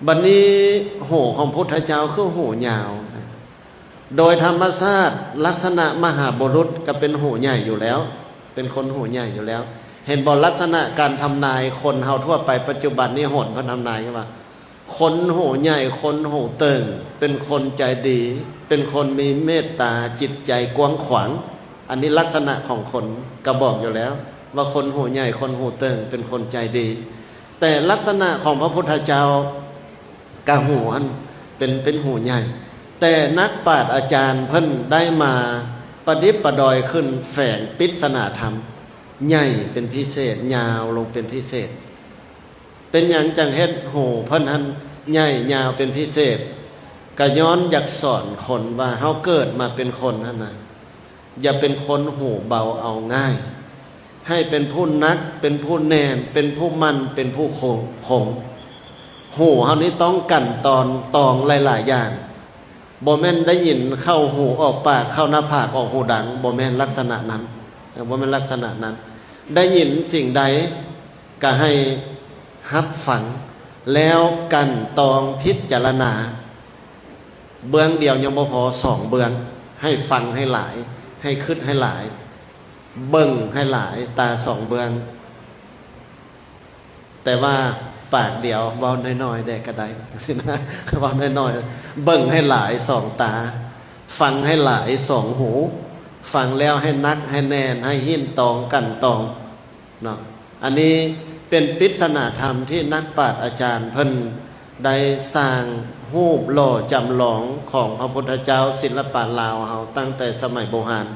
ບັດນີ້ ຫູຂອງພຸດທະເຈົ້າຄືຫູຍາວ. ໂດຍທຳມະຊາດ ລັກສະນະມະຫາບຸລຸດກໍເປັນຫູໃຫຍ່ຢູ່ແລ້ວ, ເປັນຄົນຫູໃຫຍ່ຢູ່ແລ້ວ. ເຫັນບໍ່? ລັກສະນະການທຳນາຍຄົນເຮົາທົ່ວໄປປັດຈຸບັນນີ້ ໂຫນເພິ່ນທຳນາຍວ່າ ຄົນຫູໃຫຍ່ ຄົນຫູເຕີງ ເປັນຄົນໃຈດີ ເປັນຄົນມີເມດຕາ ຈິດໃຈກວ້າງຂວາງ. ອັນນີ້ລັກສະນະຂອງຄົນກໍບອກຢູ່ແລ້ວວ່າ ຄົນຫູໃຫຍ່ ຄົນຫູເຕີງ ເປັນຄົນໃຈດີ. ແຕ່ລັກສະນະຂອງພະພຸດທະເຈົ້າ ກະຫູຫັ້ນເປັນ ເປັນຫູໃຫຍ່, ແຕ່ນັກປາດອາຈານເພິ່ນໄດ້ມາປະດິດປະດອຍຂຶ້ນ ແຝງປິດສະໜາທຳ ໃຫຍ່ເປັນພິເສດ, ຍາວລົງເປັນພິເສດ. ເປັນຫຍັງຈັ່ງເຮັດຫູເພິ່ນຫັ້ນໃຫຍ່ຍາວເປັນພິເສດ? ກະຍ້ອນຢາກສອນຄົນວ່າ ເຮົາເກີດມາເປັນຄົນຫັ້ນນະ ຢ່າເປັນຄົນຫູເບົາເອົາງ່າຍ, ໃຫ້ເປັນຜູ້ໜັກ ເປັນຜູ້ແໜ້ນ ເປັນຜູ້ໝັ້ນ ເປັນຜູ້ຄົງ ຄົງ. ຫູເຮົານີ້ຕ້ອງກັ່ນຕອນຕອງຫຼາຍໆຢ່າງ, ບໍ່ແມ່ນໄດ້ຍິນເຂົ້າຫູອອກປາກ ເຂົ້າໜ້າຜາກອອກຫູດັງ, ບໍ່ແມ່ນລັກສະນະນັ້ນ, ບໍ່ແມ່ນລັກສະນະນັ້ນ. ໄດ້ຍິນສິ່ງໃດກໍໃຫ້ຮັບຟັງ ແລ້ວກັ່ນຕອງພິຈາລະນາ. ເບື້ອງດຽວຍັງບໍ່ພໍ ສອງເບື້ອງ, ໃຫ້ຟັງໃຫ້ຫຼາຍ ໃຫ້ຄິດໃຫ້ຫຼາຍ ເບິ່ງໃຫ້ຫຼາຍ, ຕາສອງເບື້ອງ. ແຕ່ວ່າປາກດຽວເວົ້ານ້ອຍໆແດ່ກໍໄດ້ ຊີ້ນະ, ເວົ້ານ້ອຍໆ. ເບິ່ງໃຫ້ຫຼາຍສອງຕາ, ຟັງໃຫ້ຫຼາຍສອງຫູ, ຟັງແລ້ວໃຫ້ໜັກ ໃຫ້ແໜ້ນ ໃຫ້ຮີ້ນຕອງ ກັ່ນຕອງເນາະ. ອັນນີ້ເປັນປິດສະໜາທຳທີ່ນັກປາດອາຈານເພິ່ນໄດ້ສ້າງຮູບຫຼໍ່ຈຳລອງຂອງພະພຸດທະເຈົ້າ, ສິລະປະລາວເຮົາຕັ້ງແຕ່ສະໄໝບູຮານ.